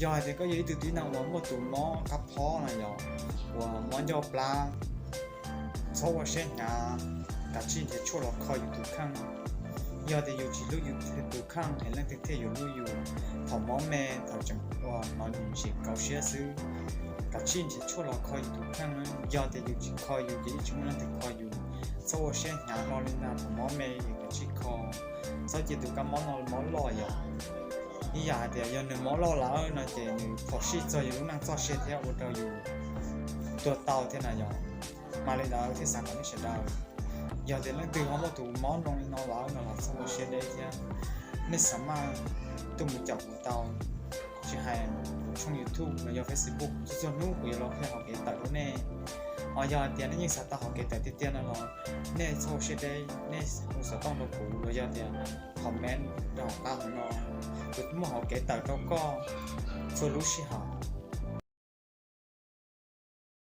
Yog hais tias koj yog ib tug tib neeg uas muaj tus mob qab phob no yog, uas mob ncauj plab, txhob ua siab hnyav, kav tsij nrhiav tshuaj los kho yus tus kheej. Yog tias yus tsis hlub yus tus kheej es leej twg thiaj yuav hlub yus? Thaum mob me, thaum tseem ua no yus tsis kauv siab xwb, kav tsij nrhiav tshuaj los kho yus tus kheej. Yog tias yus tsis kho yus ces yeej tsis muaj leej twg kho yus. Txhob ua siab hnyav hlo li ntag, thaum mob me es kav tsij kho, txhob cia tus kab mob no mob loj yom. Ib yam hais tias yog nws mob loj lawm no ces nws phom sij txog yus lub neej txoj sia thiab ua rau yus tuag tau thiab na yom. Mas li ntawd thiaj xav kom nej sawv daws, yog tias leej twg ho muaj tus mob zoo li no lawm no los txhob ua siab deb thiab. Nej xav mas tuaj mus caum kuv tau, tsis hais tshooj YouTube los yog Facebook, txhua txhua hnub kuv yuav los qhia hauv kev tawm rau nej. Ho yog tias nej yeej xav tau hauv kev tawm tiag tiag no los nej txhob ua siab deb, nej hu xov tooj rau kuv los yog tias comment rau hauv qab hauv no, kuv muaj hauv kev tawm rau koj txhua lub sij hawm.